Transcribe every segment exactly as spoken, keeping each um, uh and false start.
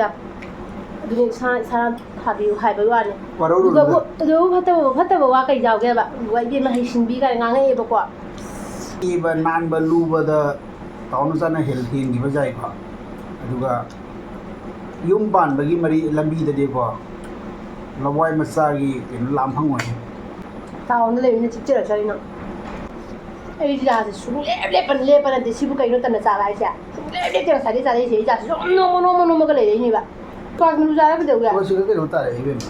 ꯑꯗꯨꯅꯤ ꯏꯁꯥ ꯏꯁꯥ ꯊꯥꯕꯤꯌꯨ ꯍꯥꯏꯕꯒꯤ ꯋꯥꯅꯤ꯫ ꯋꯥꯔꯧꯔꯨꯅꯨꯗ꯫ ꯑꯗꯨꯒꯕꯨ ꯑꯗꯨꯕꯨ ꯐꯠꯇꯕ ꯐꯠꯇꯕ ꯋꯥ ꯀꯩ ꯌꯥꯎꯒꯦꯕ? ꯑꯗꯨꯒ ꯑꯩꯗꯤ ꯃꯍꯩ ꯁꯤꯟꯕꯤ ꯀꯥꯏꯅ ꯉꯥꯡꯉꯛꯑꯦꯕꯀꯣ꯫ ꯀꯦꯕ ꯅꯥꯟꯕ ꯂꯨꯕꯗ ꯇꯥꯎꯅ ꯆꯥꯅ ꯍꯦꯜ ꯍꯦꯟꯈꯤꯕ ꯌꯥꯏꯀꯣ꯫ ꯑꯗꯨꯒ ꯌꯨꯝ ꯄꯥꯟꯕꯒꯤ ꯃꯔꯤ ꯂꯝꯕꯤꯗꯗꯤꯀꯣ, ꯂꯋꯥꯏ ꯃꯆꯥꯒꯤ ꯀꯩꯅꯣ ꯂꯥꯝ ꯐꯪꯉꯣꯏ꯫ ꯇꯥꯎꯅ ꯂꯩꯕꯅ ꯆꯤꯛꯆꯔꯁꯅꯤ ꯅꯪ꯫ ꯑꯩ ꯌꯥꯁꯦ ꯁꯨꯡꯂꯦꯞ ꯂꯦꯞꯄ ꯂꯦꯞꯄ ꯅꯠꯇꯦ꯫ ꯁꯤꯕꯨ ꯀꯩꯅꯣ ꯇꯟꯅ ꯆꯥꯕ ꯍꯥꯏꯁꯦ? ꯁꯨꯡꯂꯦꯞ ꯂꯦꯞꯇꯦ ꯉꯁꯥꯏꯗꯩ ꯆꯥꯔꯛꯏꯁꯦ꯫ ꯑꯩ ꯌꯥꯁꯦ ꯁꯨꯝ ꯅꯣꯝꯃ ꯅꯣꯝꯃ ꯅꯣꯝꯃꯒ ꯂꯩꯔꯛꯏꯅꯦꯕ꯫ ꯀ꯭ꯂꯥꯁ ꯃꯅꯨꯡ ꯆꯥꯔꯛꯀꯗꯧꯒꯦ? ꯑꯩꯈꯣꯏ ꯁꯤꯗ ꯀꯩꯅꯣ ꯇꯥꯔꯛꯑꯦ ꯏꯕꯦꯝꯃ꯫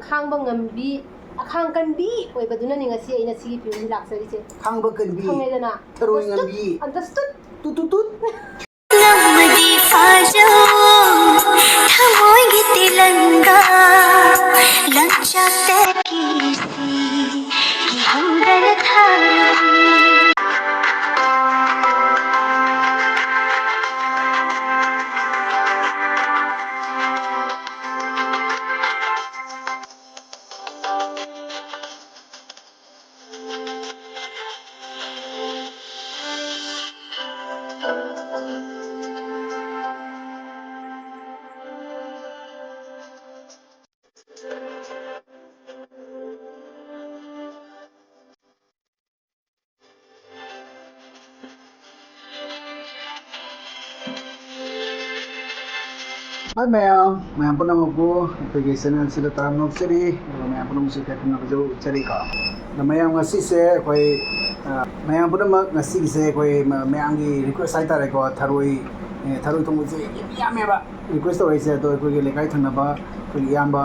ꯑꯈꯥꯡꯕ ꯉꯝꯕꯤ, ꯑꯈꯥꯡ ꯀꯟꯕꯤ ꯑꯣꯏꯕꯗꯨꯅꯅꯤ ꯉꯁꯤ ꯑꯩꯅ ꯁꯤꯒꯤ ꯐꯤꯕꯝꯁꯤ ꯂꯥꯛꯆꯔꯤꯁꯦ꯫ ꯈꯥꯡꯕ ꯀꯟꯕꯤ, ꯈꯪꯉꯦꯗꯅ? ꯊꯔꯣꯏ Understood? ꯉꯝꯕꯤ, Understood? ꯇꯨꯠ ꯇꯨꯠ ꯇꯨꯠ꯫ ꯂꯧꯕꯗꯤ ꯐꯥꯖꯧ ꯊꯃꯣꯏꯒꯤ ꯇꯤꯂꯪꯒꯥ ꯂꯪꯆꯥꯛꯇ ꯀꯤꯁꯤ ꯀꯤꯍꯪꯗꯅ ꯊꯥꯔꯨ꯫ ꯍꯥꯏ ꯃꯌꯥꯝ, ꯃꯌꯥꯝ ꯄꯨꯝꯅꯃꯛꯄꯨ ꯑꯩꯈꯣꯏꯒꯤ channel ꯁꯤꯗ ꯇꯔꯥꯝꯅ ꯑꯣꯛꯆꯔꯤ, ꯑꯗꯨꯒ ꯃꯌꯥꯝ ꯄꯨꯝꯅꯃꯛꯁꯨ ꯏꯀꯥꯏ ꯈꯨꯝꯅꯕꯁꯨ ꯎꯠꯆꯔꯤꯀꯣ꯫ ꯑꯗꯣ ꯃꯌꯥꯝ ꯉꯁꯤꯁꯦ ꯑꯩꯈꯣꯏ, ꯑ, ꯃꯌꯥꯝ ꯄꯨꯝꯅꯃꯛ ꯉꯁꯤꯒꯤꯁꯦ ꯑꯩꯈꯣꯏ ꯃ-, ꯃꯌꯥꯝꯒꯤ request ꯍꯥꯏꯇꯥꯔꯦꯀꯣ, ꯊꯔꯣꯏ, ꯑꯦ, ꯊꯔꯣꯏ ꯊꯣꯡꯕꯁꯦ ꯌꯥꯝ ꯌꯥꯝꯃꯦꯕ request ꯇꯧꯔꯛꯏꯁꯦ꯫ ꯑꯗꯣ ꯑꯩꯈꯣꯏꯒꯤ ꯂꯩꯀꯥꯏ ꯊꯪꯅꯕ ꯑꯩꯈꯣꯏꯒꯤ ꯏꯌꯥꯝꯕ,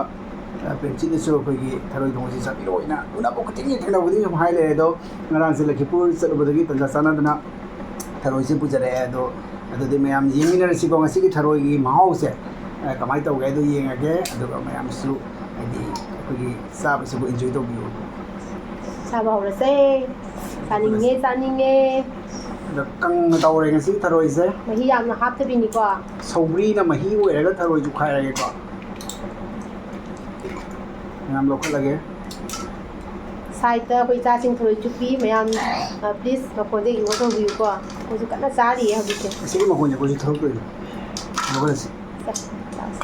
ꯑ, ꯄ꯭ꯔꯦꯝꯖꯤꯠꯅꯁꯨ ꯑꯩꯈꯣꯏꯒꯤ ꯊꯔꯣꯏ ꯊꯣꯡꯕꯁꯦ ꯆꯥꯕꯤꯔꯛꯑꯣꯅ ꯎꯅꯕ ꯈꯨꯗꯤꯡꯒꯤ ꯊꯦꯡꯅꯕ ꯈꯨꯗꯤꯡꯒꯤ ꯁꯨꯝ ꯍꯥꯏ ꯂꯩꯔꯦ꯫ ꯑꯗꯣ ꯉꯔꯥꯡꯁꯦ ꯂꯈꯤꯄꯨꯔ ꯆꯠꯂꯨꯕꯗꯒꯤ ꯇꯟꯖꯥ ꯆꯥꯟꯅꯗꯅ ꯊꯔꯣꯏꯁꯦ ꯄꯨꯖꯔꯛꯑꯦ꯫ ꯑꯗꯣ ꯑꯗꯨꯗꯤ ꯃꯌꯥꯝ ꯌꯦꯡꯃꯤꯟꯅꯔꯁꯤꯀꯣ, ꯉꯁꯤꯒꯤ ꯊꯔꯣꯏꯒꯤ ꯃꯍꯥꯎꯁꯦ, ꯑ, ꯀꯃꯥꯏꯅ ꯇꯧꯒꯦ ꯍꯥꯏꯗꯣ ꯌꯦꯡꯉꯒꯦ꯫ ꯑꯗꯨꯒ ꯃꯌꯥꯝꯁꯨ ꯍꯥꯏꯗꯤ ꯑꯩꯈꯣꯏꯒꯤ ꯆꯥꯕꯁꯤꯕꯨ enjoy ꯇꯧꯕꯤꯌꯨ꯫ ꯆꯥꯕ ꯍꯧꯔꯁꯦ꯫ ꯆꯥꯅꯤꯡꯉꯦ, ꯆꯥꯅꯤꯡꯉꯦ꯫ ꯑꯗꯣ ꯀꯪꯅ ꯇꯧꯔꯦ ꯉꯁꯤꯒꯤ ꯊꯔꯣꯏꯁꯦ꯫ ꯃꯍꯤ ꯌꯥꯝꯅ ꯍꯥꯞꯇꯕꯤꯅꯤꯀꯣ꯫ ꯁꯧꯒ꯭ꯔꯤꯅ ꯃꯍꯤ ꯑꯣꯏꯔꯒ ꯊꯔꯣꯏꯁꯨ ꯈꯥꯏꯔꯒꯦꯀꯣ꯫ ꯃꯌꯥꯝ ꯂꯧꯈꯠꯂꯒꯦ꯫ ꯁꯥꯏꯠꯇ ꯑꯩꯈꯣꯏ ꯏꯆꯥꯁꯤꯡ ꯊꯔꯣꯏ ꯆꯨꯞꯄꯤ ꯃꯌꯥꯝ, ꯑ, please ꯃꯈꯣꯟꯁꯦ ignore ꯇꯧꯕꯤꯌꯨꯀꯣ꯫ ꯑꯩꯈꯣꯏꯁꯨ ꯀꯟꯅ ꯆꯥꯔꯤꯌꯦ ꯍꯧꯖꯤꯛꯁꯦ꯫ ꯑꯁꯤꯒꯤ ꯃꯈꯣꯟꯁꯦ ꯑꯩꯈꯣꯏꯁꯨ ꯊꯣꯛꯂꯛꯇꯣꯏꯅꯦ꯫ ꯍꯧꯒꯠꯂꯁꯤ꯫ ꯆꯥꯁꯤ, ꯆꯥꯁꯤ꯫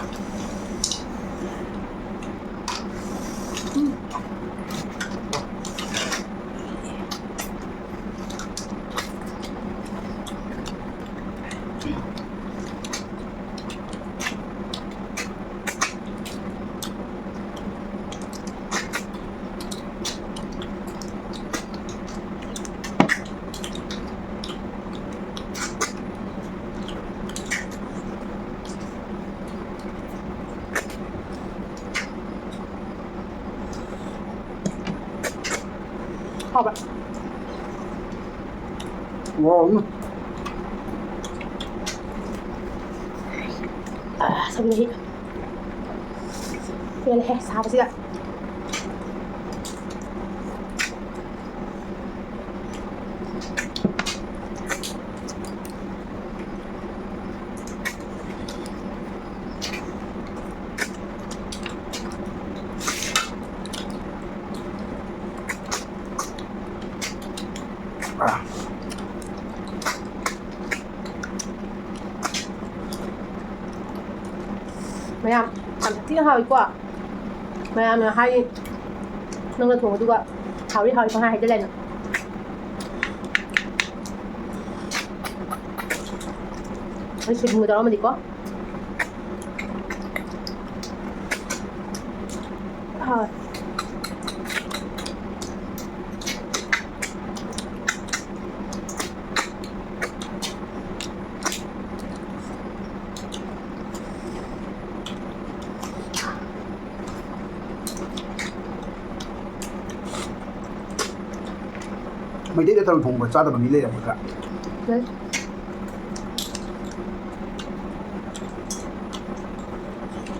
ꯎꯝ꯫ ꯍꯥꯎꯕ꯭ꯔꯥ? ꯋꯥꯎ, ꯎꯝ꯫ ꯑꯥ, ꯁꯧꯒ꯭ꯔꯤ ꯃꯍꯤ꯫ ꯄꯦꯜꯂꯦꯍꯦ, ꯁꯥꯕꯁꯤꯒ꯫ ꯃꯌꯥꯝ, ꯌꯥꯝ ꯊꯤꯅ ꯍꯥꯎꯏꯀꯣ꯫ ꯃꯌꯥꯝꯅ ꯍꯥꯏ, ꯅꯪꯅ ꯊꯣꯡꯕꯗꯨꯒ ꯍꯥꯎꯏ ꯍꯥꯎꯏ ꯄꯪꯍꯥꯏ ꯍꯥꯏꯖꯤꯜꯂꯦ ꯅꯪ꯫ ꯑꯩ ꯁꯣꯏꯕꯨꯝꯒ ꯇꯧꯔꯝꯃꯗꯤꯀꯣ꯫ ꯍꯥꯎꯏ꯫ ꯃꯩꯇꯩꯗ ꯊꯔꯣꯏ ꯊꯣꯡꯕ ꯆꯥꯗꯕ ꯃꯤ ꯂꯩꯔꯝꯒꯗ꯭ꯔꯥ? ꯂꯩ꯫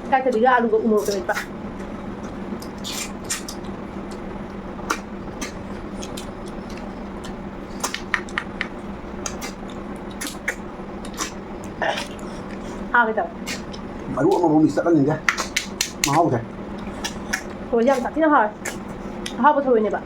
ꯏꯀꯥꯏꯊꯕꯤꯒ ꯑꯂꯨꯒ ꯎ ꯃꯣꯔꯣꯛꯀ ꯃꯦꯠꯄ꯫ ꯍꯥꯎꯒꯦ ꯇꯧꯋꯦ꯫ ꯃꯔꯨ ꯑꯃꯐꯥꯎ miss ꯆꯠꯍꯟꯅꯤꯡꯗꯦ꯫ ꯃꯍꯥꯎꯁꯦ꯫ ꯊꯔꯣꯏꯁꯦ ꯌꯥꯝ ꯁꯥꯊꯤꯅ ꯍꯥꯎꯋꯦ꯫ ꯑꯍꯥꯎꯕ ꯊꯔꯣꯏꯅꯦꯕ꯫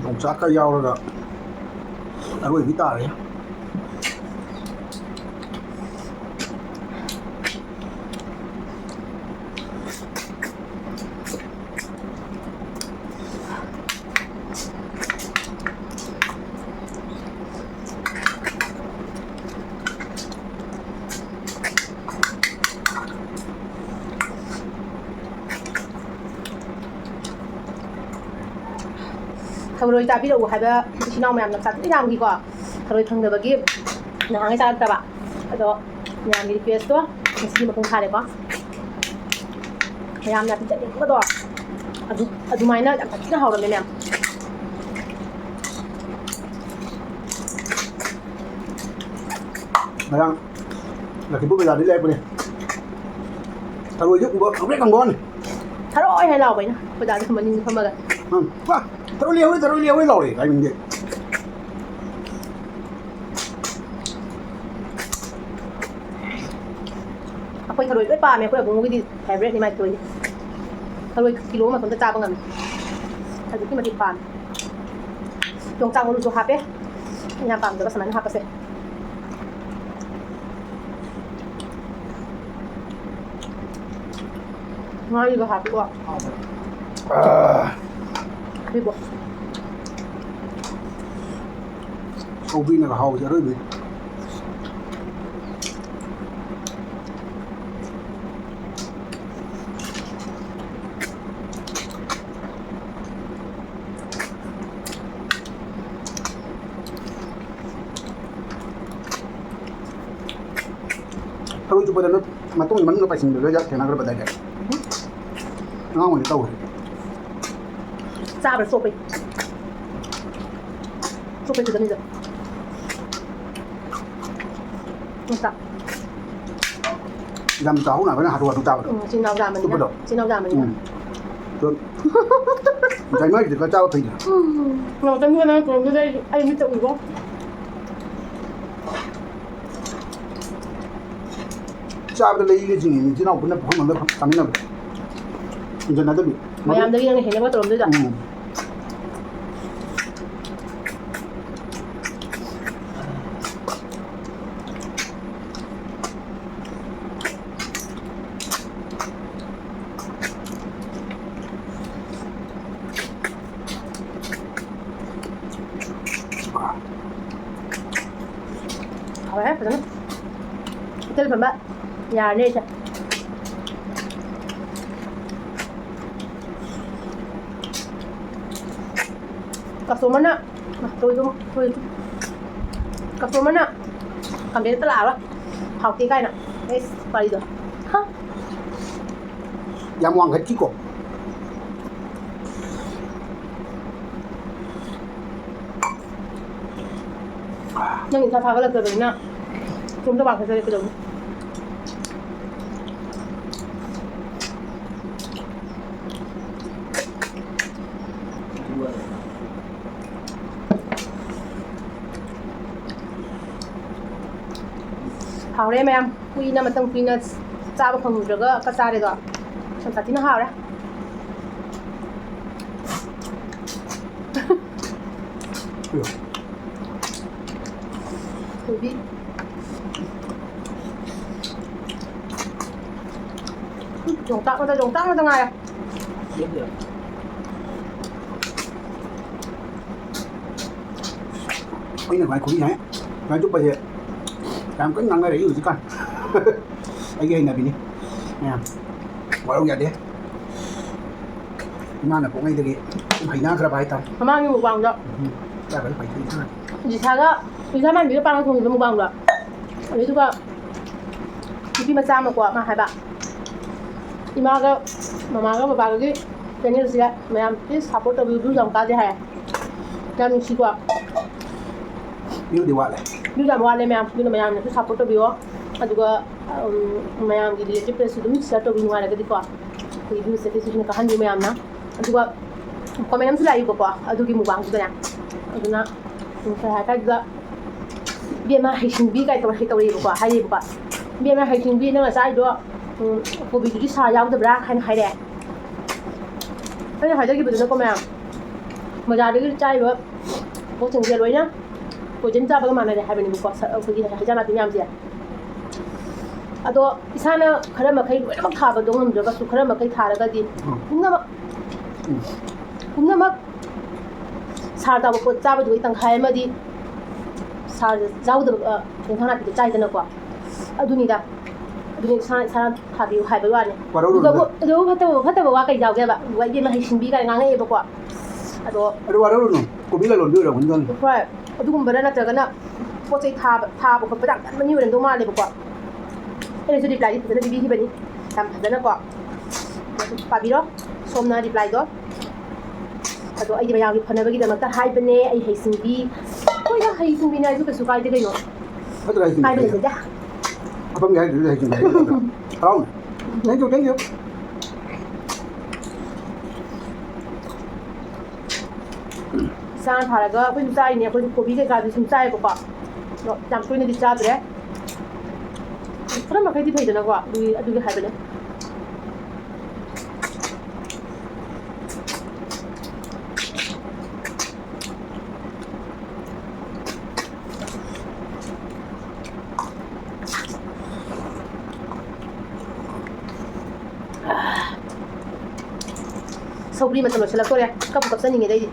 ꯌꯣꯡꯆꯥꯛꯀ ꯌꯥꯎꯔꯒ ꯑꯔꯣꯏꯕꯤ ꯇꯥꯔꯦ꯫ ꯊꯔꯣꯏ ꯆꯥꯕꯤꯔꯛꯎ ꯍꯥꯏꯕ ꯏꯆꯤꯟ ꯏꯅꯥꯎ ꯃꯌꯥꯝꯅ ꯄꯩꯁꯥ ꯊꯤꯅ ꯌꯥꯝꯈꯤꯀꯣ꯫ ꯊꯔꯣꯏ ꯐꯪꯗꯕꯒꯤ ꯅꯍꯥꯟꯒꯩ ꯆꯥꯔꯛꯇꯕ꯫ ꯑꯗꯣ ꯃꯌꯥꯝꯒꯤ ꯔꯤꯀ꯭ꯋꯦꯁꯇꯣ ꯉꯁꯤꯗꯤ ꯃꯄꯨꯡ ꯐꯥꯔꯦꯀꯣ꯫ ꯃꯌꯥꯝꯅ ꯄꯤꯖꯅꯤꯡꯕꯗꯣ ꯑꯗꯨ, ꯑꯗꯨꯃꯥꯏꯅ ꯌꯥꯝ ꯊꯤꯅ ꯍꯥꯎꯔꯝꯃꯦ ꯃꯌꯥꯝ꯫ ꯉꯔꯥꯡ ꯂꯛꯈꯤꯄꯨꯔ ꯕꯖꯥꯔꯗꯒꯤ ꯂꯩꯔꯛꯄꯅꯦ꯫ ꯊꯔꯣꯏꯁꯦ ꯎꯕ ꯈꯪꯄ꯭ꯔꯦꯛ ꯈꯪꯕ ꯋꯥꯅꯤ꯫ ꯊꯔꯣꯏ ꯍꯥꯏ ꯂꯥꯎꯕ ꯑꯩꯅ ꯑꯩꯈꯣꯏ ꯗꯥꯗ ꯃꯅꯤꯡꯗ ꯐꯝꯃꯒ꯫ ꯎꯝ, "ꯋꯥ, ꯊꯔꯣꯏ ꯂꯩꯍꯧꯔꯦ, ꯊꯔꯣꯏ ꯂꯩꯍꯧꯔꯦ" ꯂꯥꯎꯔꯦ ꯇꯥꯏꯃꯤꯡꯁꯦ꯫ ꯑꯩꯈꯣꯏ ꯊꯔꯣꯏ ꯂꯣꯏ ꯄꯥꯝꯃꯦ꯫ ꯑꯩꯈꯣꯏ ꯑꯕꯨꯡꯉꯣꯒꯤꯗꯤ ꯐꯦꯕꯔꯦꯠꯅꯤ ꯃꯥꯏ ꯊꯔꯣꯏꯗꯤ꯫ ꯊꯔꯣꯏ ꯀꯤꯂꯣ ꯑꯃ ꯃꯇꯣꯝꯇ ꯆꯥꯕ ꯉꯝꯃꯦ꯫ ꯑꯗꯨꯛꯀꯤ ꯃꯇꯤꯛ ꯄꯥꯝꯃꯦ꯫ ꯌꯣꯡꯆꯥꯛ ꯃꯔꯨꯁꯨ ꯍꯥꯞꯄꯦ꯫ ꯑꯩꯅ ꯄꯥꯝꯖꯕ ꯁꯨꯃꯥꯏꯅ ꯍꯥꯞꯄꯁꯦ꯫ ꯉꯥꯔꯤꯒ ꯍꯥꯞꯄꯤꯀꯣ꯫ ꯑꯥ꯫ ꯍꯥꯞꯄꯤꯀꯣ꯫ ꯁꯧꯒ꯭ꯔꯤꯅꯒ ꯍꯥꯎꯕꯁꯦ ꯑꯔꯣꯏꯕꯤꯅꯤ꯫ ꯊꯔꯣꯏ ꯆꯨꯞꯄꯗ ꯅꯣꯏ ꯃꯇꯣꯡꯒꯤ ꯃꯅꯨꯡꯗ ꯄꯥꯏꯁꯤꯟꯕꯗꯨꯒ ꯊꯦꯡꯅꯈ꯭ꯔꯕꯗꯥꯏꯅꯦ꯫ ꯎꯝ꯫ ꯑꯉꯥꯡ ꯑꯣꯏꯅ ꯇꯧꯈ꯭ꯔꯦ꯫ ꯆꯥꯕ꯭ꯔꯥ ꯆꯣꯞꯄꯩ? ꯆꯣꯞꯄꯩ ꯈꯛꯇꯅꯤꯗ꯫ ꯃꯁꯛ꯫ ꯌꯥꯝ ꯆꯥꯎꯅ ꯑꯩꯈꯣꯏꯅ ꯍꯥꯊꯨ ꯍꯥꯊꯨ ꯆꯥꯕꯗꯣ꯫ ꯎꯝ, ꯏꯆꯤꯟ ꯏꯅꯥꯎ ꯌꯥꯝꯕꯅꯤꯅ꯫ ꯇꯨꯞꯄꯗꯣ꯫ ꯏꯆꯤꯟ ꯏꯅꯥꯎ ꯌꯥꯝꯕꯅꯤꯅ꯫ ꯎꯝ꯫ ꯑꯗꯣ ꯉꯁꯥꯏ ꯃꯣꯏꯒꯤꯗꯤ ꯈꯔ ꯆꯥꯕ ꯐꯩꯗꯅ꯫ ꯎꯝ꯫ ꯉꯥꯛꯇꯪꯗꯨꯗ ꯅꯪ ꯇꯣꯡꯗꯨꯗ ꯑꯩ, ꯑꯩ ꯃꯤꯠꯇ ꯎꯏꯕꯣ꯫ ꯆꯥꯕꯗ ꯂꯩꯒ ꯆꯤꯡꯉꯤ, ꯏꯆꯤꯟ ꯏꯅꯥꯎ ꯄꯨꯟꯅ ꯄꯨꯈꯝ ꯑꯃꯗ ꯆꯥꯃꯤꯟꯅꯕꯗꯣ꯫ ꯏꯟꯖꯟꯅꯗꯕꯤ꯫ ꯃꯌꯥꯝꯗꯒꯤ ꯅꯪꯅ ꯍꯦꯟꯅꯒ ꯇꯧꯔꯝꯗꯣꯏꯗꯣ꯫ ꯎꯝ꯫ ꯍꯥꯎꯔꯦ ꯐꯖꯅ꯫ ꯍꯣꯇꯦꯜ ꯐꯝꯕ ꯌꯥꯔꯅꯤ ꯑꯩꯁꯦ꯫ ꯀꯁꯇꯃꯔꯅ, ꯂꯣꯏꯗꯧ-, ꯂꯣꯏꯗꯧ-, ꯀꯁꯇꯃꯔꯅ ꯀꯝꯄ꯭ꯂꯦꯟ ꯑꯝꯇ ꯂꯥꯛꯑꯔꯣꯏ꯫ ꯍꯥꯎꯇꯦ ꯀꯥꯏꯅ꯫ ꯑꯦꯁ, ꯋꯥꯔꯤꯗꯣ꯫ ꯍꯥ? ꯌꯥꯝ ꯋꯥꯡꯈꯠꯈꯤꯀꯣ꯫ ꯅꯪ ꯏꯁꯥ ꯊꯥꯒꯠꯂꯛꯇꯕꯅꯤꯅ ꯏꯇꯣꯝꯇ ꯋꯥꯡꯈꯠꯆꯔꯦ ꯀꯩꯗꯧꯅꯤ? ꯍꯥꯎꯔꯦ ꯃꯌꯥꯝ꯫ ꯀꯨꯏꯅ, ꯃꯇꯝ ꯀꯨꯏꯅ ꯆꯥꯕ ꯐꯪꯉꯨꯗ꯭ꯔꯒ ꯀ ꯆꯥꯔꯦꯗꯣ꯫ ꯌꯥꯝ ꯁꯥꯊꯤꯅ ꯍꯥꯎꯔꯦ꯫ ꯊꯣꯏꯕꯤ꯫ ꯎꯝ, ꯌꯣꯡꯆꯥꯛ ꯉꯥꯛꯇ, ꯌꯣꯡꯆꯥꯛ ꯉꯥꯛꯇ ꯉꯥꯏꯔꯦ꯫ ꯑꯩꯅ ꯈ꯭ꯋꯥꯏ ꯈꯨꯕꯤ ꯍꯥꯏ, ꯈ꯭ꯋꯥꯏ ꯆꯨꯞꯄꯁꯦ ꯌꯥꯝ ꯀꯟꯅ ꯉꯥꯡꯅꯔꯛꯏ ꯍꯧꯖꯤꯛꯀꯥꯟ꯫ ꯑꯩꯒꯤ ꯍꯩꯅꯕꯤꯅꯤ ꯃꯌꯥꯝ꯫ ꯋꯥꯔꯧ ꯌꯥꯗꯦ꯫ ꯏꯃꯥꯅ ꯄꯣꯛꯉꯩꯗꯒꯤ ꯁꯨꯝ ꯍꯩꯅꯈ꯭ꯔꯕ ꯍꯥꯏꯇꯥꯔꯦ꯫ ꯃꯃꯥꯡꯒꯤ ꯃꯨꯛꯕꯥꯡꯗ ꯎꯝ, ꯆꯥꯕꯗ ꯐꯩ, ꯐꯩ, ꯐꯩ꯫ ꯖꯤꯁꯥꯒ, ꯖꯤꯁꯥ ꯃꯥꯟꯕꯤꯒ ꯄꯥꯒ ꯊꯣꯡꯈꯤꯕ ꯃꯨꯛꯕꯥꯡꯗꯣ꯫ ꯑꯗꯨꯗꯨꯒ ꯅꯨꯄꯤ ꯃꯆꯥ ꯑꯃꯀꯣ, ꯃꯥ ꯍꯥꯏꯕ, ꯏꯃꯥꯒ ꯃꯃꯥꯒ ꯕꯕꯥꯒꯒꯤ ꯆꯦꯅꯦꯜꯁꯤꯗ ꯃꯌꯥꯝ please support ꯇꯧꯕꯤꯌꯨ, views ꯌꯥꯝ ꯀꯥꯗꯦ ꯍꯥꯏ꯫ ꯌꯥꯝ ꯅꯨꯡꯁꯤꯀꯣ꯫ ꯃꯤꯕꯨꯗꯤ ꯋꯥꯠꯂꯦ꯫ ꯚ꯭ꯌꯨ ꯌꯥꯝ ꯋꯥꯠꯂꯦ ꯃꯌꯥꯝ, ꯑꯗꯨꯅ ꯃꯌꯥꯝꯅꯁꯨ ꯁꯞꯄꯣꯔꯠ ꯇꯧꯕꯤꯌꯣ꯫ ꯑꯗꯨꯒ, ꯎꯝ, ꯃꯌꯥꯝꯒꯤ ꯔꯤꯂꯦꯇꯤꯞꯇꯁꯨ ꯑꯗꯨꯝ ꯁꯤꯌꯔ ꯇꯧꯕꯤ, ꯅꯨꯡꯉꯥꯏꯔꯒꯗꯤꯀꯣ꯫ ꯑꯩꯈꯣꯏꯒꯤ ꯚ꯭ꯌꯨꯁꯦ ꯑꯇꯩꯁꯨ ꯍꯦꯟꯅ ꯀꯥꯍꯟꯕꯤꯌꯨ ꯃꯌꯥꯝꯅ꯫ ꯑꯗꯨꯒ ꯀꯣꯃꯦꯟ ꯑꯃꯁꯨ ꯂꯥꯛꯏꯕꯀꯣ, ꯑꯗꯨꯒꯤ ꯃꯨꯛꯕꯥꯡꯗꯨꯗꯅꯦ꯫ ꯑꯗꯨꯅ, ꯎꯝ, ꯀꯩ ꯍꯥꯏ ꯀꯥꯟꯗ, "ꯏꯕꯦꯝꯃ ꯍꯩꯁꯤꯡꯕꯤ" ꯀꯥꯏ ꯇꯧꯔ ꯍꯦꯛ ꯇꯧꯔꯛꯑꯦꯕꯀꯣ, ꯍꯥꯏꯔꯛꯑꯦꯕꯀꯣ꯫ "ꯏꯕꯦꯝꯃ ꯍꯩꯁꯤꯡꯕꯤ, ꯅꯪꯅ ꯆꯥꯔꯤꯗꯣ, ꯎꯝ, ꯀꯣꯕꯤꯗꯨꯗꯤ ꯁꯥꯔ ꯌꯥꯎꯗꯕ꯭ꯔꯥ?" ꯍꯥꯏꯅ ꯍꯥꯏꯔꯛꯑꯦ꯫ ꯑꯩꯅ ꯍꯥꯏꯖꯈꯤꯕꯗꯨꯅꯀꯣ ꯃꯌꯥꯝ, ꯕꯖꯥꯔꯗꯒꯤ ꯆꯥꯔꯤꯕ ꯄꯣꯠꯁꯤꯡꯁꯦ ꯂꯣꯏꯅ ꯄꯣꯏꯖꯟ ꯆꯥꯕꯒ ꯃꯥꯟꯅꯔꯦ ꯍꯥꯏꯕꯅꯦꯕꯀꯣ, ꯁ-, ꯑꯩꯈꯣꯏꯒꯤ ꯍꯤꯟꯖꯥꯡ ꯅꯥꯄꯤ ꯃꯌꯥꯝꯁꯦ꯫ ꯑꯗꯣ ꯏꯁꯥꯅ ꯈꯔ ꯃꯈꯩ ꯂꯣꯏꯅꯃꯛ ꯊꯥꯕꯗꯣ ꯉꯝꯗ꯭ꯔꯒꯁꯨ, ꯈꯔ ꯃꯈꯩ ꯊꯥꯔꯒꯗꯤ ꯎꯝ꯫ ꯄꯨꯝꯅꯃꯛ, ꯎꯝ꯫ ꯄꯨꯝꯅꯃꯛ ꯁꯥꯔ ꯇꯥꯕ ꯄꯣꯠ ꯆꯥꯕꯗꯨꯒꯤ ꯇꯪꯈꯥꯏ ꯑꯃꯗꯤ ꯁꯥꯔ ꯌꯥꯎꯗꯕ, ꯑ, ꯏꯟꯁꯥꯡ ꯅꯥꯄꯤꯗꯣ ꯆꯥꯏꯗꯅꯀꯣ꯫ ꯑꯗꯨꯅꯤꯗ꯫ ꯑꯗꯨꯅꯤ ꯏꯁꯥ, ꯏꯁꯥꯅ ꯊꯥꯕꯤꯌꯨ ꯍꯥꯏꯕꯒꯤ ꯋꯥꯅꯤ꯫ ꯋꯥꯔꯧꯔꯨꯅꯨ꯫ ꯑꯗꯨꯒꯕꯨ, ꯑꯗꯨꯕꯨ ꯐꯠꯇꯕ, ꯐꯠꯇꯕ ꯋꯥ ꯀꯩ ꯌꯥꯎꯒꯦꯕ? ꯋꯥ ꯏꯕꯦꯝꯃ ꯍꯩꯁꯤꯡꯕꯤ ꯀꯥꯏꯅ ꯉꯥꯡꯉꯛꯑꯦꯕꯀꯣ꯫ ꯑꯗꯣ ꯑꯗꯨ ꯋꯥꯔꯧꯔꯨꯅꯨ꯫ ꯀꯣꯕꯤ ꯂꯂꯣꯟꯕꯤ ꯑꯣꯏꯔꯝꯒꯅꯤ ꯈꯪꯉꯤ꯫ ꯍꯣꯏ꯫ ꯑꯗꯨꯒꯨꯝꯕꯔ ꯅꯠꯇ꯭ꯔꯒꯅ ꯄꯣꯠ ꯆꯩ ꯊꯥꯕ, ꯊꯥꯕ ꯈꯣꯠꯄꯗ ꯌꯥꯝ ꯀꯟꯕ ꯃꯤ ꯑꯣꯏꯔꯝꯗꯧ ꯃꯥꯜꯂꯦꯕꯀꯣ꯫ ꯑꯩꯅꯁꯨ ꯔꯤꯄ꯭ꯂꯥꯏꯗꯤ ꯐꯖꯅ ꯄꯤꯕꯤꯈꯤꯕꯅꯤ, ꯌꯥꯝ ꯐꯖꯅꯀꯣ꯫ ꯄꯥꯕꯤꯔꯣ, ꯁꯣꯝꯅ ꯔꯤꯄ꯭ꯂꯥꯏꯗꯣ꯫ ꯑꯗꯣ ꯑꯩꯗꯤ ꯃꯌꯥꯝꯒꯤ ꯐꯅꯕꯒꯤꯗꯃꯛꯇ ꯍꯥꯏꯕꯅꯦ, ꯑꯩ ꯍꯩꯁꯤꯡꯕꯤ꯫ ꯍꯣꯏꯗ, ꯍꯩꯁꯤꯡꯕꯤꯅꯦ ꯍꯥꯏꯁꯨ ꯀꯩꯁꯨ ꯀꯥꯏꯗꯦ ꯀꯩꯅꯣ꯫ ꯐꯠꯇ꯭ꯔꯥ ꯍꯩꯁꯤꯡꯕꯤ? ꯀꯥꯏꯕ ꯂꯩꯖꯗꯦ꯫ ꯑꯄꯪꯒꯤ ꯍꯥꯏꯗꯨꯗꯤ ꯍꯩꯁꯤꯡꯕꯤ ꯍꯥꯏꯒꯗ꯭ꯔꯥ? ꯍꯔꯥꯎꯅ꯫ Thank you, thank you. ꯏꯁꯥꯅ ꯊꯥꯔꯒ ꯑꯩꯈꯣꯏꯁꯨ ꯆꯥꯔꯤꯅꯦ, ꯑꯩꯈꯣꯏꯁꯨ ꯀꯣꯕꯤ ꯀꯩꯀꯥꯗꯤ ꯁꯨꯝ ꯆꯥꯏꯌꯦꯕꯀꯣ꯫ ꯑꯗꯣ ꯌꯥꯝ ꯇꯣꯏꯅꯗꯤ ꯆꯥꯗ꯭ꯔꯦ꯫ ꯈꯔ ꯃꯈꯩꯗꯤ ꯐꯩꯗꯅꯀꯣ, ꯑꯗꯨꯒꯤ, ꯑꯗꯨꯒꯤ ꯍꯥꯏꯕꯅꯦ꯫ ꯁꯧꯒ꯭ꯔꯤ ꯃꯇꯝ ꯂꯣꯏꯁꯤꯜꯂꯛꯇꯣꯔꯦ꯫ ꯀꯞꯄꯨ ꯀꯞꯆꯅꯤꯡꯉꯦꯗ ꯑꯩꯗꯤ꯫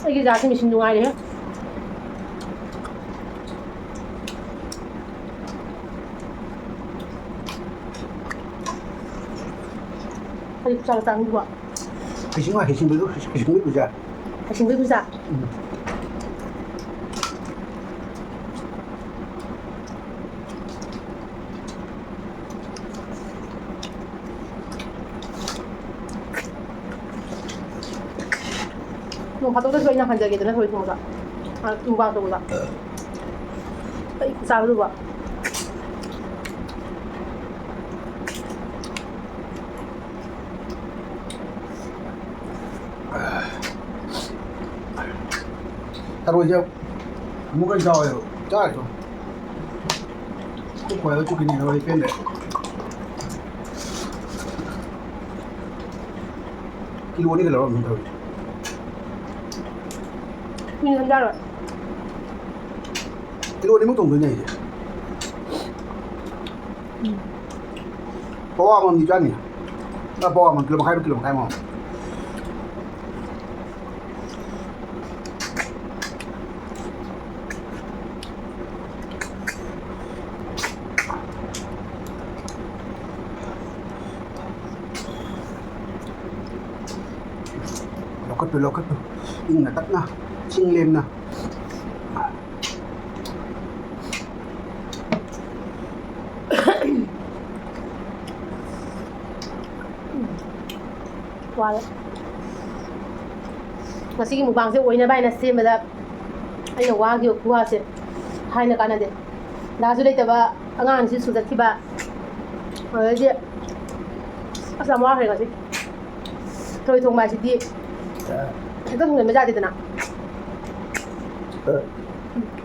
ꯑꯩꯒꯤ ꯖꯥꯠꯁꯦ ꯃꯦꯆꯤꯟ ꯅꯨꯡꯉꯥꯏꯔꯦꯍꯦ꯫ ꯆꯥꯛ ꯆꯥꯅꯤꯡꯕ꯫ ꯍꯩꯁꯤꯡ-, ꯍꯩꯁꯤꯡꯕꯗꯨ, ꯍꯩꯁꯤꯡꯕꯒꯤ ꯄꯨꯖꯥ꯫ ꯍꯩꯁꯤꯡꯕꯒꯤ ꯄꯨꯖꯥ? ꯎꯝ꯫ ꯅꯣꯡ ꯐꯥꯗꯣꯛꯇꯁꯨ ꯑꯩꯅ ꯍꯟꯖꯒꯦꯗꯅ ꯊꯔꯣꯏ ꯊꯣꯡꯕꯗ꯫ ꯑ, mukbang ꯇꯧꯕꯗ꯫ ꯑꯩ ꯈꯨꯆꯥꯗꯨꯕ꯫ ꯊꯔꯣꯏꯁꯦ ꯑꯃꯨꯛꯀ ꯆꯥꯎꯋꯦꯕ꯫ ꯆꯥꯔꯁꯨ꯫ ꯈꯣꯏ ꯈꯣꯏꯔꯒ ꯆꯨꯞꯈꯤꯅꯤ ꯊꯔꯣꯏ ꯄꯦꯟꯗ꯭ꯔꯦ꯫ ꯀꯤꯂꯣ ꯑꯅꯤꯒ ꯂꯧꯔꯝꯅꯤ ꯊꯔꯣꯏꯁꯦ꯫ ꯀꯨꯏꯅ ꯊꯝ ꯌꯥꯔꯣꯏ꯫ ꯀꯤꯂꯣ ꯑꯅꯤꯃꯨꯛ ꯊꯣꯡꯗꯣꯏꯅꯦ ꯑꯩꯁꯦ꯫ ꯎꯝ꯫ ꯄꯋꯥ ꯑꯃꯃꯝꯗꯤ ꯆꯥꯅꯤ꯫ ꯑ, ꯄꯋꯥ ꯑꯃ, ꯀꯤꯂꯣ ꯃꯈꯥꯏ ꯑꯃ, ꯀꯤꯂꯣ ꯃꯈꯥꯏ ꯑꯃ꯫ ꯂꯧꯈꯠꯄꯤꯌꯨ, ꯂꯧꯈꯠꯄꯤꯌꯨ꯫ ꯏꯪꯅ ꯇꯞꯅ, ꯆꯤꯡ ꯂꯦꯝꯅ꯫ ꯋꯥꯔꯦ꯫ ꯉꯁꯤꯒꯤ mukbangꯁꯦ ꯑꯣꯏꯅꯕ ꯍꯥꯏꯅ ꯁꯦꯝꯕꯗ ꯑꯩꯅ ꯋꯥꯈꯤꯕ ꯈꯨꯋꯥꯁꯦ ꯍꯥꯏꯅ ꯀꯥꯟꯅꯗꯦ꯫ ꯗꯥꯁꯨ ꯂꯩꯇꯕ, ꯑꯉꯥꯡꯁꯨ ꯁ꯭ꯀꯨꯜ ꯆꯠꯈꯤꯕ, ꯑꯗꯩꯗꯤ ꯑꯁ ꯌꯥꯝ ꯋꯥꯈ꯭ꯔꯦ ꯉꯁꯤ꯫ ꯊꯔꯣꯏ ꯊꯣꯡꯕ ꯍꯥꯏꯁꯤꯗꯤ ꯍꯦꯛꯇ ꯊꯣꯡꯖꯟꯕ ꯌꯥꯗꯦꯗꯅ꯫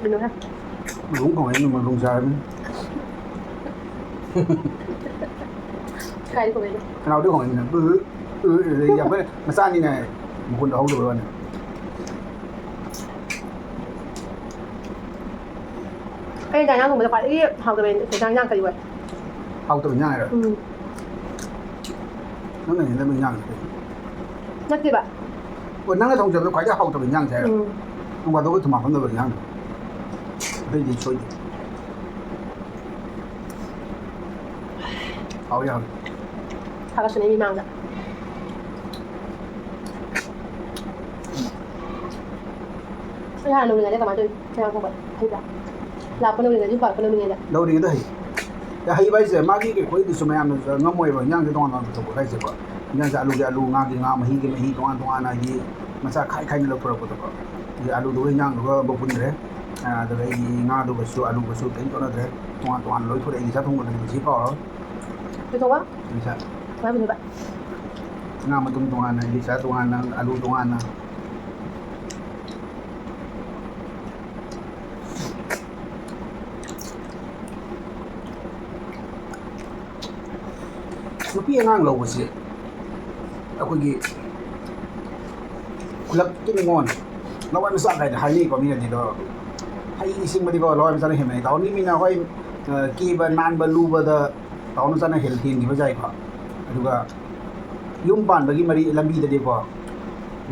ꯀꯩꯅꯣꯍꯦ꯫ ꯃꯔꯨꯝ ꯈꯣꯡꯉꯛꯏ, ꯃꯔꯨꯝ ꯆꯥꯔꯅꯤ꯫ ꯀꯥꯏꯗ ꯈꯣꯡꯉꯛꯏꯅꯣ? ꯈꯅꯥꯎꯗ ꯈꯣꯡꯉꯛꯏꯅꯤꯅ꯫ ꯎ, ꯎ, ꯎ, ꯌꯥꯝ ꯀꯟꯅ ꯃꯆꯥꯅꯤꯅ ꯃꯈꯣꯟꯗꯣ ꯍꯧꯗꯕꯩ ꯋꯥꯅꯤ꯫ ꯑꯩꯅ ꯆꯥꯛ ꯏꯟꯖꯥꯡ ꯊꯣꯡꯕꯗ ꯈ꯭ꯋꯥꯏꯗꯒꯤ ꯍꯥꯎꯇꯕ ꯏꯟꯖꯥꯡ ꯀꯔꯤ ꯑꯣꯏ? ꯍꯥꯎꯇꯕ ꯏꯟꯖꯥꯡ ꯍꯥꯏꯔꯣ? ꯎꯝ꯫ ꯅꯪꯅ ꯍꯦꯟꯖꯕ ꯏꯟꯖꯥꯡꯁꯦ ꯀꯩꯅꯣ? ꯅꯠꯇꯦꯕ꯫ ꯑꯣ, ꯅꯪꯅ ꯊꯣꯡꯖꯕꯗ ꯈ꯭ꯋꯥꯏꯗꯩ ꯍꯥꯎꯇꯕ ꯏꯟꯖꯥꯡꯁꯦ ꯍꯥꯏꯔꯣ? ꯎꯝ꯫ ꯅꯣꯡ ꯐꯥꯗꯣꯛꯀ ꯊꯨꯝ ꯍꯥꯞꯄꯝꯗꯕ ꯏꯟꯖꯥꯡꯗꯣ꯫ ꯑꯇꯩꯗꯤ ꯁꯣꯏꯗꯦ꯫ ꯍꯥꯎꯋꯤ, ꯍꯥꯎꯋꯤ꯫ ꯊꯥꯒꯠꯁꯨꯅꯦ ꯃꯤꯃꯥꯡꯗ꯫ ꯑꯩ ꯍꯥꯟꯅ ꯂꯧꯔꯤꯉꯩꯗ ꯀꯃꯥꯏꯅ ꯇꯧꯋꯤ? ꯆꯦꯔꯥꯡ ꯊꯣꯡꯕ ꯍꯩꯕ꯭ꯔꯥ? ꯂꯥꯛꯄ ꯂꯧꯔꯤꯉꯩꯗꯁꯨ, ꯄꯥꯛꯄ ꯂꯧꯔꯤꯉꯩꯗ? ꯂꯧꯔꯤꯉꯩꯗ ꯍꯩ꯫ ꯑꯦ, ꯍꯩꯕ ꯍꯥꯏꯁꯦ ꯃꯥꯒꯤ ꯀꯩ, ꯑꯩꯈꯣꯏꯗꯁꯨ ꯃꯌꯥꯝꯅꯁꯨ ꯉꯝꯃꯣꯏꯕ, ꯏꯟꯖꯥꯡꯁꯦ ꯇꯣꯉꯥꯟ ꯇꯣꯉꯥꯟ ꯄꯨꯊꯣꯛꯄ ꯍꯥꯏꯁꯦꯀꯣ꯫ ꯏꯟꯖꯥꯡꯁꯦ ꯑꯂꯨꯒꯤ ꯑꯂꯨ, ꯉꯥꯒꯤ ꯉꯥ, ꯃꯍꯤꯒꯤ ꯃꯍꯤ, ꯇꯣꯉꯥꯟ ꯇꯣꯉꯥꯟꯅ ꯍꯥꯏꯗꯤ ꯃꯆꯥ ꯈꯥꯏ ꯈꯥꯏꯅ ꯂꯧꯊꯣꯔꯛꯄꯗꯣꯀꯣ꯫ ꯑꯗꯩ ꯑꯂꯨꯗꯨꯒ ꯏꯟꯖꯥꯡꯗꯨꯒ ꯑꯃꯨꯛ ꯄꯨꯟꯗ꯭ꯔꯦ꯫ ꯑꯗꯨꯒ ꯑꯩꯒꯤ ꯉꯥꯗꯨꯒꯁꯨ ꯑꯂꯨꯒꯁꯨ ꯀꯔꯤꯝ ꯇꯧꯅꯗ꯭ꯔꯦ꯫ ꯇꯣꯉꯥꯟ ꯇꯣꯉꯥꯟꯅ ꯂꯣꯏ ꯊꯣꯛꯂꯛꯑꯦ꯫ ꯏꯂꯤꯁꯥ ꯊꯣꯡꯕꯗꯗꯤ ꯃꯁꯤ ꯀꯥꯎꯔꯔꯣꯏ꯫ ꯀꯩ ꯊꯣꯡꯕ? ꯏꯂꯤꯁꯥ꯫ ꯀꯃꯥꯏ ꯄꯨꯊꯣꯛꯄ? ꯉꯥ ꯃꯇꯨꯝ ꯇꯣꯉꯥꯟꯅ, ꯏꯂꯤꯁꯥ ꯇꯣꯉꯥꯟꯅ, ꯑꯂꯨ ꯇꯣꯉꯥꯟꯅ꯫ ꯅꯨꯄꯤ ꯑꯉꯥꯡ ꯂꯧꯕꯁꯦ ꯑꯩꯈꯣꯏꯒꯤ ꯈꯨꯂꯛꯀꯤ ꯅꯤꯉꯣꯜ ꯂꯋꯥꯏ ꯃꯆꯥ ꯀꯥꯏꯅ ꯍꯥꯏꯅꯩꯀꯣ ꯃꯤꯅꯗꯤ꯫ ꯑꯗꯣ ꯍꯩ ꯁꯤꯡꯕꯗꯤꯀꯣ ꯂꯋꯥꯏ ꯃꯆꯥꯅ ꯍꯦꯟꯕꯅꯤ꯫ ꯇꯥꯎꯟꯒꯤ ꯃꯤꯅ ꯍꯣꯏ, ꯑ, ꯀꯦꯕ ꯅꯥꯟꯕ ꯂꯨꯕꯗ ꯇꯥꯎꯟ ꯃꯆꯥꯅ ꯍꯦꯜ-, ꯍꯦꯟꯈꯤꯕ ꯌꯥꯏꯀꯣ꯫ ꯑꯗꯨꯒ ꯌꯨꯝ ꯄꯥꯟꯕꯒꯤ ꯃꯔꯤ ꯂꯝꯕꯤꯗꯗꯤꯀꯣ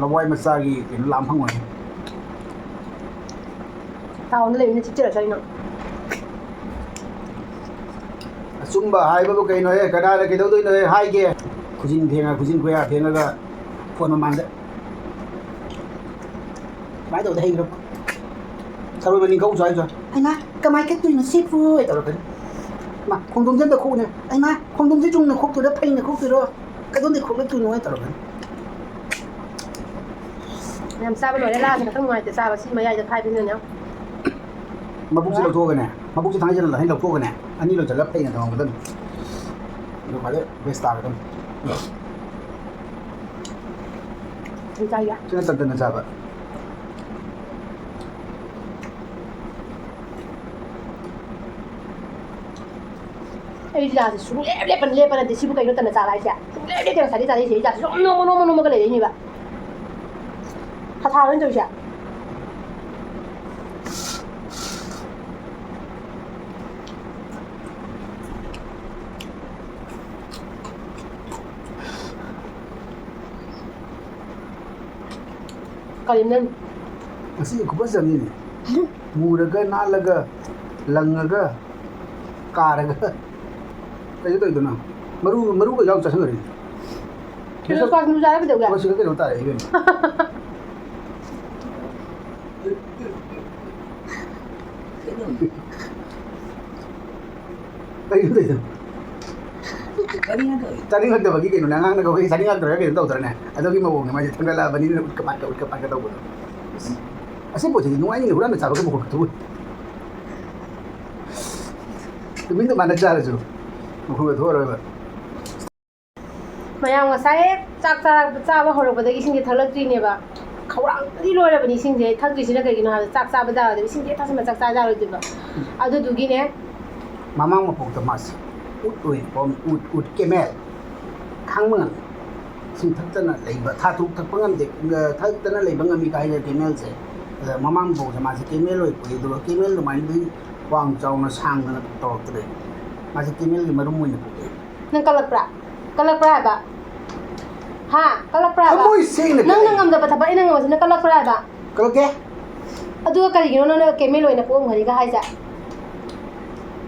ꯂꯋꯥꯏ ꯃꯆꯥꯒꯤ ꯀꯩꯅꯣ ꯂꯥꯝ ꯐꯪꯉꯣꯏ꯫ ꯇꯥꯎꯟꯗ ꯂꯩꯕꯅ ꯆꯤꯛꯆꯔꯁꯨ ꯑꯩꯅ꯫ ꯑꯆꯨꯝꯕ ꯍꯥꯏꯕꯕꯨ ꯀꯩꯅꯣꯍꯦ? ꯀꯅꯥꯅ ꯀꯩꯗꯧꯗꯣꯏꯅꯣꯍꯦ? ꯍꯥꯏꯒꯦ꯫ ꯈꯨꯖꯤꯟ ꯐꯦꯡꯉ, ꯈꯨꯖꯤꯟ ꯈꯨꯌꯥ ꯐꯦꯡꯉꯒ ꯐꯣꯟ ꯃꯃꯥꯡꯗ ꯀꯃꯥꯏꯅ ꯇꯧꯕꯗ ꯍꯩꯈ꯭ꯔꯕ? ꯊꯔꯣꯏ ꯃꯅꯤꯡ ꯀꯧ ꯆꯥꯏ ꯆꯥꯏ꯫ ꯍꯩꯃꯥ, ꯀꯃꯥꯏ ꯀꯠꯇꯣꯏꯅꯣ ꯁꯤꯕꯨ? ꯇꯧꯔꯛꯀꯅꯤ꯫ ꯃꯥ, ꯈꯣꯡꯗꯣꯝꯁꯦ ꯑꯝꯇ ꯈꯣꯛꯎꯅꯦ꯫ ꯍꯩꯃꯥ, ꯈꯣꯡꯗꯣꯝꯁꯦ ꯆꯨꯝꯅ ꯈꯣꯛꯇꯣꯏꯔꯣ, ꯐꯩꯅ ꯈꯣꯛꯇꯣꯏꯔꯣ? ꯀꯗꯣꯝꯗꯩ ꯈꯣꯛꯂꯛꯇꯣꯏꯅꯣ? ꯍꯥꯏꯅ ꯇꯧꯔꯛꯀꯅꯤ꯫ ꯌꯥꯝ ꯆꯥꯕ ꯂꯣꯏꯔꯦ, ꯂꯥꯁꯦ ꯈꯛꯇꯪ ꯅꯨꯡꯉꯥꯏꯇꯦ ꯆꯥꯕ, ꯁꯤ ꯃꯌꯥꯏꯗ ꯈꯥꯏꯕꯁꯤꯅꯅꯦ꯫ ꯃꯕꯨꯛꯁꯦ ꯂꯧꯊꯣꯛꯑꯒꯅꯦ, ꯃꯕꯨꯛꯁꯦ ꯊꯥꯡꯒꯩ ꯁꯦꯡꯅ ꯂꯧꯊꯣꯛꯑꯒꯅꯦ, ꯑꯅꯤ ꯂꯣꯟꯁꯤꯜꯂꯒ ꯐꯩꯅ ꯊꯝꯃꯝꯒꯗꯕꯅꯤ꯫ ꯑꯗꯨ ꯈ꯭ꯋꯥꯏꯗꯩ best ꯇꯥꯒꯗꯕꯅꯤ꯫ ꯀꯔꯤ ꯆꯥꯏꯒꯦ? ꯁꯤꯅ ꯇꯟ ꯇꯟꯅ ꯆꯥꯕ꯫ ꯑꯩ ꯆꯥꯁꯦ ꯁꯨꯡꯂꯦꯞ ꯂꯦꯞꯄ, ꯂꯦꯞꯄ ꯅꯠꯇꯦ꯫ ꯁꯤꯕꯨ ꯀꯩꯅꯣ ꯇꯟꯅ ꯆꯥꯕ ꯍꯥꯏꯁꯦ? ꯁꯨꯡꯂꯦꯞ ꯂꯦꯞꯇꯦ ꯉꯁꯥꯏꯗꯩ ꯆꯥꯔꯛꯏꯁꯦ꯫ ꯑꯩ ꯆꯥꯁꯦ ꯁꯨꯝ ꯅꯣꯝꯃ, ꯅꯣꯝꯃ, ꯅꯣꯝꯃꯒ ꯂꯩꯔꯛꯏꯅꯦꯕ꯫ ꯊꯥ ꯊꯥ ꯂꯣꯏ ꯇꯧꯔꯤꯁꯦ꯫ ꯀꯔꯤꯅꯣ? ꯉꯁꯤ ꯈꯨꯐꯖ ꯑꯃꯅꯤꯅꯦ꯫ ꯃꯨꯔꯒ, ꯅꯥꯜꯂꯒ, ꯂꯪꯉꯒ, ꯀꯥꯔꯒ꯫ ꯀꯩꯅꯣ ꯇꯧꯔꯤꯗꯨꯅ? ꯃꯔꯨ, ꯃꯔꯨꯒ ꯌꯥꯎ ꯆꯥꯁꯤꯟꯈ꯭ꯔꯦ꯫ ꯀꯩꯅꯣ ꯀ꯭ꯋꯥꯁ ꯃꯔꯨ ꯆꯥꯔ ꯀꯩꯗꯧꯒꯦ? ꯃꯁꯤꯗ ꯀꯩꯅꯣ ꯇꯥꯔꯦ, ꯏꯕꯦꯝꯃ꯫ ꯀꯩꯅꯣ ꯇꯧꯔꯤꯗꯣ? ꯆꯥꯅꯤꯡꯉꯛꯇꯕꯒꯤ ꯀꯩꯅꯣꯅꯦ, ꯑꯉꯥꯡꯅ ꯀꯧꯕꯒꯤ ꯆꯥꯅꯤꯡꯉꯛꯇ꯭ꯔꯒ ꯀꯩꯅꯣ ꯇꯧꯗ꯭ꯔꯅꯦ? ꯑꯗꯨꯒꯤ ꯃꯑꯣꯡꯅꯦ ꯃꯥꯁꯦ ꯊꯥꯡꯒꯠꯂꯛꯑꯕꯅꯤꯅ ꯎꯠꯀ ꯄꯥꯠꯀ, ꯎꯠꯀ ꯄꯥꯠꯀ ꯇꯧꯕꯗꯣ꯫ ꯑꯁꯤ ꯄꯣꯠꯁꯤꯗꯤ ꯅꯨꯡꯉꯥꯏꯅꯤꯅꯦ, ꯍꯨꯔꯥꯟꯕ ꯆꯥꯕꯒꯤ ꯃꯈꯣꯟ ꯊꯣꯛꯑꯣꯏ꯫ ꯇꯨꯃꯤꯟ ꯇꯨꯃꯥꯟꯅ ꯆꯥꯔꯁꯨ ꯃꯈꯣꯟꯒ ꯊꯣꯛꯑꯔꯣꯏꯕ꯫ ꯃꯌꯥꯝ ꯉꯁꯥꯏ ꯍꯦꯛ ꯆꯥꯛ ꯆꯥꯔꯛ-, ꯆꯥꯕ ꯍꯧꯔꯛꯄꯗꯒꯤ ꯏꯁꯤꯡꯁꯦ ꯊꯛꯂꯛꯇ꯭ꯔꯤꯅꯦꯕ꯫ ꯈꯧꯔꯥꯡꯕꯗꯤ ꯂꯣꯏꯔꯕꯅꯤ ꯏꯁꯤꯡꯁꯦ꯫ ꯊꯛꯇ꯭ꯔꯤꯁꯤꯅ ꯀꯩꯒꯤꯅꯣ ꯍꯥꯏꯕꯗ ꯆꯥꯛ ꯆꯥꯕ ꯌꯥꯔꯣꯏꯗꯕ, ꯏꯁꯤꯡꯁꯦ ꯍꯦꯛ ꯊꯛꯆꯟꯕ ꯆꯥꯛ ꯆꯥ ꯌꯥꯔꯣꯏꯗꯣꯏꯕ꯫ ꯑꯗꯨꯗꯨꯒꯤꯅꯦ꯫ ꯃꯃꯥꯡ ꯃꯄꯣꯛꯇ ꯃꯥꯁꯦ ꯎꯠ ꯑꯣꯏꯅ ꯄꯣꯛꯑꯝꯃꯤ꯫ ꯎꯠ, ꯎꯠ, ꯀꯦꯃꯦꯜ꯫ ꯈꯥꯡꯕ ꯉꯝꯃꯤ꯫ ꯏꯁꯤꯡ ꯊꯛꯇꯅ ꯂꯩꯕ, ꯊꯥ ꯇꯔꯨꯛ ꯊꯛꯄ ꯉꯝꯗꯦ, ꯊꯛꯇꯅ ꯂꯩꯕ ꯉꯝꯃꯤ ꯀꯥꯏꯅ ꯀꯦꯃꯦꯜꯁꯦ꯫ ꯑꯗ ꯃꯃꯥꯡ ꯃꯄꯣꯛꯇ ꯃꯥꯁꯦ ꯀꯦꯃꯦꯜ ꯑꯣꯏꯅ ꯄꯣꯛꯏ, ꯑꯗꯨꯒ ꯀꯦꯃꯦꯜ ꯑꯗꯨꯃꯥꯏꯅꯗꯤ ꯋꯥꯡ ꯆꯥꯎꯅ ꯁꯥꯡꯗꯅ ꯇꯧꯔꯛꯇ꯭ꯔꯦ꯫ ꯃꯥꯁꯦ ꯀꯦꯃꯦꯜꯒꯤ ꯃꯔꯨꯝ ꯑꯣꯏꯅ ꯄꯣꯛꯏ꯫ ꯅꯪ ꯀꯜꯂꯛꯄ꯭ꯔꯥ? ꯀꯜꯂꯛꯄ꯭ꯔꯥ ꯍꯥꯏꯕ? ꯍꯥ? ꯀꯜꯂꯛꯄ꯭ꯔꯥ ꯍꯥꯏꯕ? ꯊꯃꯣꯏ ꯁꯦꯡꯅ ꯅꯪꯅ ꯀꯜꯂꯛꯏ꯫ ꯉꯝꯗꯕ ꯊꯕꯛ ꯑꯩꯅ ꯉꯝꯕꯁꯤꯅ ꯀꯜꯂꯛꯄ꯭ꯔꯥ ꯍꯥꯏꯕ? ꯀꯜꯂꯛꯇꯦ꯫ ꯑꯗꯨꯒ ꯀꯔꯤꯒꯤꯅꯣ ꯅꯪꯅ ꯀꯦꯃꯦꯜ ꯑꯣꯏꯅ ꯄꯣꯛꯑꯝꯒꯅꯤꯒ ꯍꯥꯏꯁꯦ?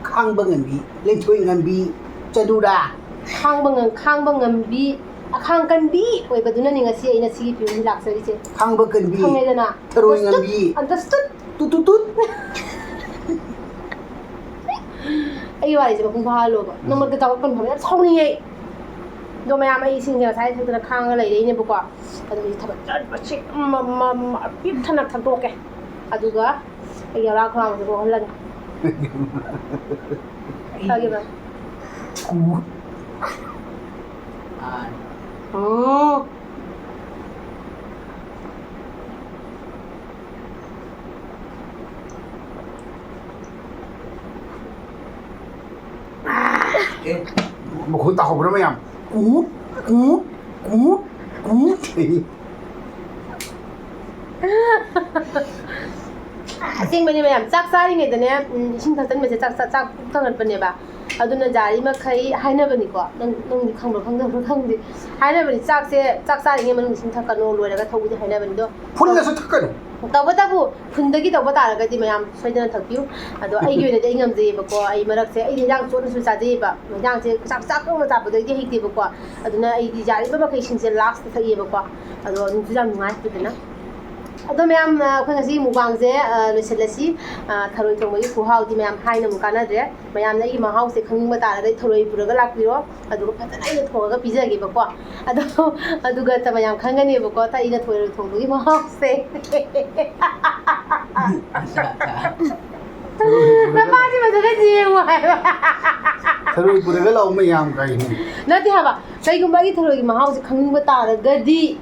ꯈꯥꯡꯕ ꯉꯝꯕꯤ, ꯂꯦꯟꯊꯣꯏ ꯉꯝꯕꯤ, ꯆꯅꯨꯔꯥ꯫ ꯈꯥꯡꯕ ꯉꯝ-, ꯈꯥꯡꯕ ꯉꯝꯕꯤ, ꯑꯈꯥꯡ ꯀꯟꯕꯤ ꯑꯣꯏꯕꯗꯨꯅꯅꯤ ꯉꯁꯤ ꯑꯩꯅ ꯁꯤꯒꯤ ꯐꯤꯕꯝꯁꯤ ꯂꯥꯛꯆꯔꯤꯁꯦ꯫ ꯈꯥꯡꯕ ꯀꯟꯕꯤ, ꯈꯪꯉꯦꯗꯅ? ꯊꯔꯣꯏ understood, ꯉꯝꯕꯤ꯫ Understood? ꯇꯨꯠ, ꯇꯨꯠ, ꯇꯨꯠ꯫ ꯑꯩꯒꯤ ꯋꯥꯔꯤꯁꯦ ꯃꯄꯨꯡ ꯐꯥꯍꯜꯂꯣꯕ꯫ ꯎꯝ꯫ ꯅꯪ ꯃꯔꯛꯇ ꯆꯥꯎꯈꯠꯀꯅꯨ ꯍꯥꯏꯕ ꯌꯥꯝ ꯁꯥꯎꯅꯤꯡꯉꯦ ꯑꯩ꯫ ꯑꯗꯣ ꯃꯌꯥꯝ ꯑꯩ ꯏꯁꯤꯡꯁꯦ ꯉꯁꯥꯏ ꯊꯛꯇꯅ ꯈꯥꯡꯉ ꯂꯩꯔꯛꯏꯅꯦꯕꯀꯣ꯫ ꯑꯗꯨꯒꯤ ꯊꯕꯛ ꯆꯠꯄꯁꯤ ꯃ-, ꯃ-, ꯃ-, ꯄꯤꯛ ꯊꯟꯅ ꯊꯛꯇꯣꯛꯀꯦ꯫ ꯑꯗꯨꯒ ꯑꯩ ꯌꯥꯔꯥ ꯈꯧꯔꯥꯡꯕꯁꯦ ꯀꯣꯛꯍꯜꯂꯅꯤ꯫ ꯐꯒꯤꯕ? ꯎꯝ꯫ ꯑꯦ, ꯃꯈꯣꯟ ꯇꯥꯍꯧꯕ꯭ꯔꯥ ꯃꯌꯥꯝ? ꯀꯨ, ꯀꯨ, ꯀꯨ, ꯀꯨ꯫ ꯑꯁꯦꯡꯕꯅꯦ ꯃꯌꯥꯝ, ꯆꯥꯛ ꯆꯥꯔꯤꯉꯩꯗꯅꯦ, ꯎꯝ, ꯏꯁꯤꯡ ꯊꯛꯆꯟꯕꯁꯦ ꯆꯥꯛ, ꯆꯥꯛ, ꯆꯥꯛ ꯄꯨꯛ ꯊꯟꯒꯠꯄꯅꯦꯕ꯫ ꯑꯗꯨꯅ ꯌꯥꯔꯤꯃꯈꯩ ꯍꯥꯏꯅꯕꯅꯤꯀꯣ, ꯅꯪ, ꯅꯪꯗꯤ ꯈꯪꯕ꯭ꯔꯥ ꯈꯪꯗꯕ꯭ꯔꯥ ꯈꯪꯗꯦ꯫ ꯍꯥꯏꯅꯕꯅꯤ, ꯆꯥꯛꯁꯦ, ꯆꯥꯛ ꯆꯥꯔꯤꯉꯩ ꯃꯅꯨꯡꯗ ꯏꯁꯤꯡ ꯊꯛꯀꯅꯣ, ꯂꯣꯏꯔꯒ ꯊꯛꯎꯗꯤ ꯍꯥꯏꯅꯕꯅꯤ꯫ ꯑꯗꯣ ꯐꯨꯜꯂꯁꯨ ꯊꯛꯀꯅꯨ꯫ ꯇꯧꯕꯇꯕꯨ ꯐꯨꯟꯗꯒꯤ ꯇꯧꯕ ꯇꯥꯔꯒꯗꯤ ꯃꯌꯥꯝ ꯁꯣꯏꯗꯅ ꯊꯛꯄꯤꯌꯨ꯫ ꯑꯗꯣ ꯑꯩꯒꯤ ꯑꯣꯏꯅꯗꯤ ꯑꯩ ꯉꯝꯖꯩꯌꯦꯕꯀꯣ, ꯑꯩ ꯃꯔꯛꯁꯦ ꯑꯩꯗꯤ ꯍꯤꯟꯖꯥꯡ ꯆꯣꯠꯅꯁꯨ ꯆꯥꯖꯩꯌꯦꯕ꯫ ꯍꯤꯟꯖꯥꯡꯁꯦ ꯆꯥꯛ, ꯆꯥꯛ ꯀꯧꯅ ꯆꯥꯕꯗꯩꯗꯤ ꯍꯩꯇꯦꯕꯀꯣ꯫ ꯑꯗꯨꯅ ꯑꯩꯗꯤ ꯌꯥꯔꯤꯕ ꯃꯈꯩ ꯏꯁꯤꯡꯁꯦ ꯂꯥꯁꯇ ꯊꯛꯑꯦꯕꯀꯣ꯫ ꯑꯗꯣ ꯅꯨꯡꯁꯨ ꯌꯥꯝ ꯅꯨꯡꯉꯥꯏ꯫ ꯑꯗꯨꯗꯨꯅ ꯑꯗꯣ ꯃꯌꯥꯝ, ꯑ, ꯑꯩꯈꯣꯏ ꯉꯁꯤꯒꯤ ꯃꯨꯛꯕꯥꯡꯁꯦ, ꯑ, ꯂꯣꯏꯁꯤꯜꯂꯁꯤ꯫ ꯑ, ꯊꯔꯣꯏ ꯊꯣꯡꯕꯒꯤ ꯈꯨꯍꯥꯎꯗꯤ ꯃꯌꯥꯝ ꯍꯥꯏꯅ ꯑꯃꯨꯛ ꯀꯥꯟꯅꯗ꯭ꯔꯦ꯫ ꯃꯌꯥꯝꯅ ꯑꯩꯒꯤ ꯃꯍꯥꯎꯁꯦ ꯈꯪꯅꯤꯡꯕ ꯇꯥꯔꯒꯗꯤ ꯊꯔꯣꯏ ꯄꯨꯔꯒ ꯂꯥꯛꯄꯤꯔꯣ, ꯑꯗꯨꯒ ꯐꯖꯅ ꯑꯩꯅ ꯊꯣꯡꯉꯒ ꯄꯤꯖꯒꯦꯕꯀꯣ꯫ ꯑꯗꯣ, ꯑꯗꯨꯒ ꯃꯌꯥꯝ ꯈꯪꯒꯅꯦꯕꯀꯣ ꯑꯩꯅ ꯊꯔꯣꯏ ꯊꯣꯡꯕꯒꯤ ꯃꯍꯥꯎꯁꯦ꯫ ꯅꯄꯥꯁꯤ ꯐꯖꯅ ꯌꯦꯡꯉꯨ ꯍꯥꯏꯕ꯫ ꯊꯔꯣꯏ ꯄꯨꯔꯒ ꯂꯥꯛꯑꯣ ꯃꯌꯥꯝ ꯀꯥꯏꯅ꯫ ꯅꯠꯇꯦ ꯍꯥꯏꯕ, ꯀꯩꯒꯨꯝꯕ ꯑꯩꯒꯤ ꯊꯔꯣꯏꯒꯤ ꯃꯍꯥꯎꯁꯦ ꯈꯪꯅꯤꯡꯕ ꯇꯥꯔꯒꯗꯤ,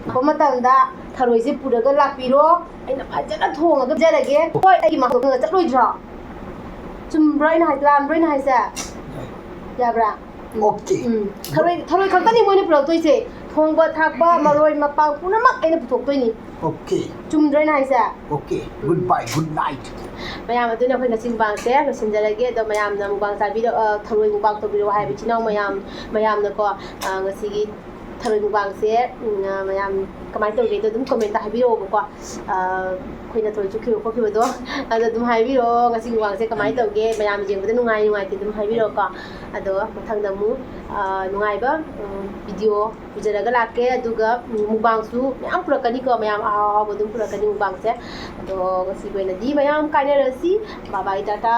ꯂꯥꯛꯄ ꯃꯇꯝꯗ ꯊꯔꯣꯏꯁꯦ ꯄꯨꯔꯒ ꯂꯥꯛꯄꯤꯔꯣ, ꯑꯩꯅ ꯐꯖꯅ ꯊꯣꯡꯉꯒ ꯄꯤꯖꯔꯒꯦ꯫ ꯍꯣꯏ, ꯑꯩꯒꯤ ꯃꯍꯥꯎ ꯈꯪꯉꯒ ꯆꯠꯂꯣꯏꯗ꯭ꯔꯣ? ꯆꯨꯝꯕ꯭ꯔꯣ ꯑꯩꯅ ꯍꯥꯏ, ꯂꯥꯟꯕ꯭ꯔꯣ ꯑꯩꯅ ꯍꯥꯏꯁꯦ? ꯌꯥꯕ꯭ꯔꯥ? ꯎꯝ꯫ Okay. ꯎꯝ꯫ ꯊꯔꯣꯏ, ꯊꯔꯣꯏ ꯈꯛꯇꯅꯤ ꯃꯣꯏꯅ ꯄꯨꯔꯛꯇꯣꯏꯁꯦ꯫ ꯊꯣꯡꯕ ꯊꯥꯛꯄ, ꯃꯔꯣꯏ ꯃꯄꯥꯡ ꯄꯨꯝꯅꯃꯛ ꯑꯩꯅ ꯄꯨꯊꯣꯛꯇꯣꯏꯅꯤ꯫ Okay. ꯆꯨꯝꯗ꯭ꯔꯣ ꯑꯩꯅ ꯍꯥꯏꯁꯦ? Okay. Goodbye. Good night. ꯃꯌꯥꯝ, ꯑꯗꯨꯅ ꯑꯩꯈꯣꯏ ꯉꯁꯤ ꯃꯨꯛꯕꯥꯡꯁꯦ ꯂꯣꯏꯁꯤꯟꯖꯔꯒꯦ꯫ ꯑꯗꯣ ꯃꯌꯥꯝꯅ ꯃꯨꯛꯕꯥꯡ ꯆꯥꯕꯤꯔꯛ-, ꯑ, ꯊꯔꯣꯏ ꯃꯨꯛꯕꯥꯡ ꯇꯧꯕꯤꯔꯛꯑꯣ ꯍꯥꯏꯕ ꯏꯆꯤꯟ ꯏꯅꯥꯎ ꯃꯌꯥꯝ, ꯃꯌꯥꯝꯅꯀꯣ, ꯑ, ꯉꯁꯤꯒꯤ ꯊꯔꯣꯏ ꯃꯨꯛꯕꯥꯡꯁꯦ, ꯎꯝ, ꯑ, ꯃꯌꯥꯝ ꯀꯃꯥꯏꯅ ꯇꯧꯒꯦꯗꯣ ꯑꯗꯨꯝ comment ꯍꯥꯏꯕꯤꯔꯛꯑꯣꯕꯀꯣ꯫ ꯑ, ꯑꯩꯈꯣꯏꯅ ꯊꯔꯣꯏ ꯆꯨꯞꯈꯤꯕ ꯈꯣꯠꯈꯤꯕꯗꯣ ꯑꯗꯣ ꯑꯗꯨꯝ ꯍꯥꯏꯕꯤꯔꯛꯑꯣ꯫ ꯉꯁꯤꯒꯤ ꯃꯨꯛꯕꯥꯡꯁꯦ ꯀꯃꯥꯏꯅ ꯇꯧꯒꯦ, ꯃꯌꯥꯝ ꯌꯦꯡꯕꯗ ꯅꯨꯡꯉꯥꯏ ꯅꯨꯡꯉꯥꯏꯇꯦ ꯑꯗꯨꯝ ꯍꯥꯏꯕꯤꯔꯛꯑꯣꯀꯣ꯫ ꯑꯗꯣ ꯃꯊꯪꯗ ꯑꯃꯨꯛ, ꯑ, ꯅꯨꯡꯉꯥꯏꯕ, ꯎꯝ, video ꯄꯨꯖꯔꯒ ꯂꯥꯛꯀꯦ꯫ ꯑꯗꯨꯒ, ꯎꯝ, ꯃꯨꯛꯕꯥꯡꯁꯨ ꯃꯌꯥꯝ ꯄꯨꯔꯛꯀꯅꯤꯀꯣ, ꯃꯌꯥꯝ ꯑꯍꯥꯎ ꯑꯍꯥꯎꯕ ꯑꯗꯨꯝ ꯄꯨꯔꯛꯀꯅꯤ ꯃꯨꯛꯕꯥꯡꯁꯦ꯫ ꯑꯗꯣ ꯉꯁꯤꯒꯤ ꯑꯣꯏꯅꯗꯤ ꯃꯌꯥꯝ ꯀꯥꯏꯅꯔꯁꯤ꯫ Bye bye, Tata.